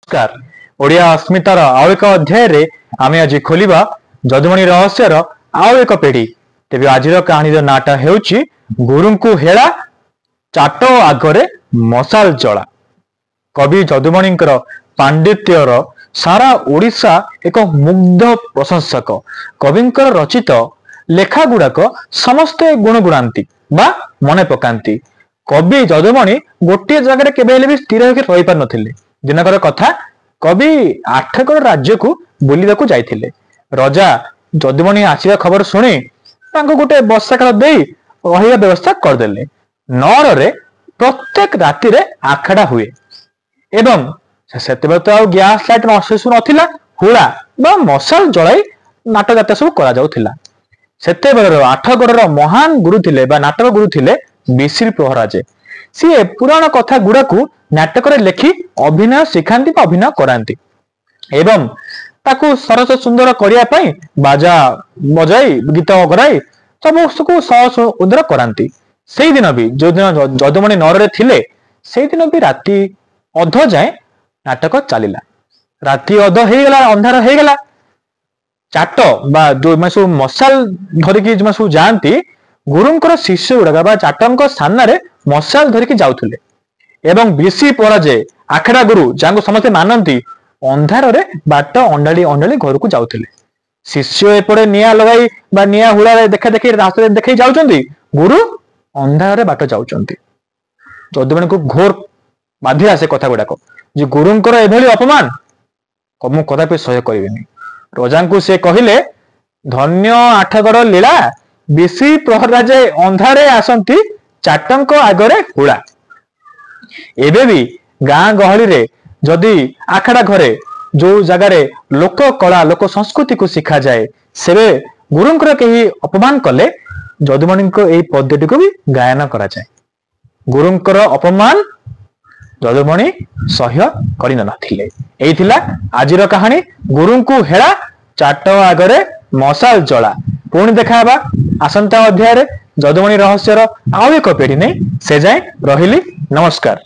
ନମସ୍କାର। ଓଡ଼ିଆ ଅସ୍ମିତାର ଆଉ ଏକ ଅଧ୍ୟାୟରେ ଆମେ ଆଜି ଖୋଲିବା ଯଦୁମଣି ରହସ୍ୟର ଆଉ ଏକ ପିଢି। ତେବେ ଆଜିର କାହାଣୀର ନାଁଟା ହେଉଛି ଗୁରୁଙ୍କୁ ହେଳା, ଚାଟ ଆଗରେ ମଶାଲ ଜଳା। କବି ଯଦୁମଣିଙ୍କର ପାଣ୍ଡିତ୍ୟର ସାରା ଓଡ଼ିଶା ଏକ ମୁଗ୍ଧ ପ୍ରଶଂସକ। କବିଙ୍କର ରଚିତ ଲେଖା ଗୁଡାକ ସମସ୍ତେ ଗୁଣଗୁଣାନ୍ତି ବା ମନେ ପକାନ୍ତି। କବି ଯଦୁମଣି ଗୋଟିଏ ଜାଗାରେ କେବେ ହେଲେ ବି ସ୍ଥିର ହେଇକି ରହିପାରୁନଥିଲେ। ଦିନକର କଥା, କବି ଆଠଗଡ଼ ରାଜ୍ୟକୁ ବୁଲିବାକୁ ଯାଇଥିଲେ। ରଜା ଯଦୁମଣି ଆସିବା ଖବର ଶୁଣି ତାଙ୍କୁ ଗୋଟେ ବସାକାଳ ଦେଇ ରହିବା ବ୍ୟବସ୍ଥା କରିଦେଲେ। ନଅରରେ ପ୍ରତ୍ୟେକ ରାତିରେ ଆଖଡା ହୁଏ ଏବଂ ସେତେବେଳେ ତ ଆଉ ଗ୍ୟାସ ଲାଇଟ ସେସବୁ ନଥିଲା, ହୁଳା ବା ମଶାଲ ଜଳାଇ ନାଟ ଯାତ୍ରା ସବୁ କରାଯାଉଥିଲା। ସେତେବେଳର ଆଠଗଡର ମହାନ ଗୁରୁ ଥିଲେ ବା ନାଟକ ଗୁରୁ ଥିଲେ ବିଶ୍ରୀ ପ୍ରହରାଜେ। ସିଏ ପୁରାଣ କଥା ଗୁଡାକୁ ନାଟକରେ ଲେଖି ଅଭିନୟ ଶିଖାନ୍ତି ବା ଅଭିନୟ କରାନ୍ତି ଏବଂ ତାକୁ ସରସ ସୁନ୍ଦର କରିବା ପାଇଁ ବାଜା ବଜାଇ ଗୀତ କରାଇ ସମସ୍ତଙ୍କୁ ସହ ସୁନ୍ଦର କରାନ୍ତି। ସେଇଦିନ ବି ଯୋଉଦିନ ଯଦୁମଣି ନଅରରେ ଥିଲେ, ସେଇଦିନ ବି ରାତି ଅଧ ଯାଏଁ ନାଟକ ଚାଲିଲା। ରାତି ଅଧ ହେଇଗଲା, ଅନ୍ଧାର ହେଇଗଲା। ଚାଟ ବା ଯୋଉମାନେ ସବୁ ମଶାଲ ଧରିକି ଯୋଉମାନେ ସବୁ ଯାଆନ୍ତି, ଗୁରୁଙ୍କର ଶିଷ୍ୟ ଗୁଡାକ ବା ଚାଟଙ୍କ ସାମ୍ନାରେ ମଶାଲ ଧରିକି ଯାଉଥିଲେ ଏବଂ ବିଶି ପରାଜେ ଆଖଡା ଗୁରୁ, ଯାହାଙ୍କୁ ସମସ୍ତେ ମାନନ୍ତି, ଅନ୍ଧାରରେ ବାଟ ଅଣ୍ଡାଳି ଅଣ୍ଡାଳି ଘରକୁ ଯାଉଥିଲେ। ଶିଷ୍ୟ ଏପଟେ ନିଆଁ ଲଗାଇ ବା ନିଆଁ ହୁଳାରେ ଦେଖା ଦେଖେଇ ରାସ୍ତାରେ ଦେଖେଇ ଯାଉଛନ୍ତି, ଗୁରୁ ଅନ୍ଧାରରେ ବାଟ ଯାଉଛନ୍ତି। ଯଦୁମଣିକୁ ଘୋର ବାଧିଲା ସେ କଥା ଗୁଡାକ ଯେ ଗୁରୁଙ୍କର ଏଭଳି ଅପମାନ ମୁଁ କଦାପି ସହ୍ୟ କରିବିନି। ରଜାଙ୍କୁ ସେ କହିଲେ, ଧନ୍ୟ ଆଠଗଡ ଲୀଳା, ବିଶି ପ୍ରହରାଜେ ଅନ୍ଧାରେ ଆସନ୍ତି, ଚାଟଙ୍କ ଆଗରେ ହୁଳା। ଏବେ ବି ଗାଁ ଗହଳିରେ ଯଦି ଆଖଡା ଘରେ ଯୋଉ ଜାଗାରେ ଲୋକ କଳା ଲୋକ ସଂସ୍କୃତିକୁ ଶିଖାଯାଏ, ସେବେ ଗୁରୁଙ୍କର କେହି ଅପମାନ କଲେ ଯଦୁମଣିଙ୍କ ଏଇ ପଦ୍ୟଟିକୁ ବି ଗାୟନ କରାଯାଏ। ଗୁରୁଙ୍କର ଅପମାନ ଯଦୁମଣି ସହ୍ୟ କରିନଥିଲେ। ଏଇ ଥିଲା ଆଜିର କାହାଣୀ, ଗୁରୁଙ୍କୁ ହେଳା, ଚାଟ ଆଗରେ ମଶାଲ ଜଳା। ପୁଣି ଦେଖାହେବା ଆସନ୍ତା ଅଧ୍ୟାୟରେ ଯଦୁମଣି ରହସ୍ୟର ଆଉ ଏକ ପିଢି ନେଇ। ସେ ଯାଏଁ ରହିଲି, ନମସ୍କାର।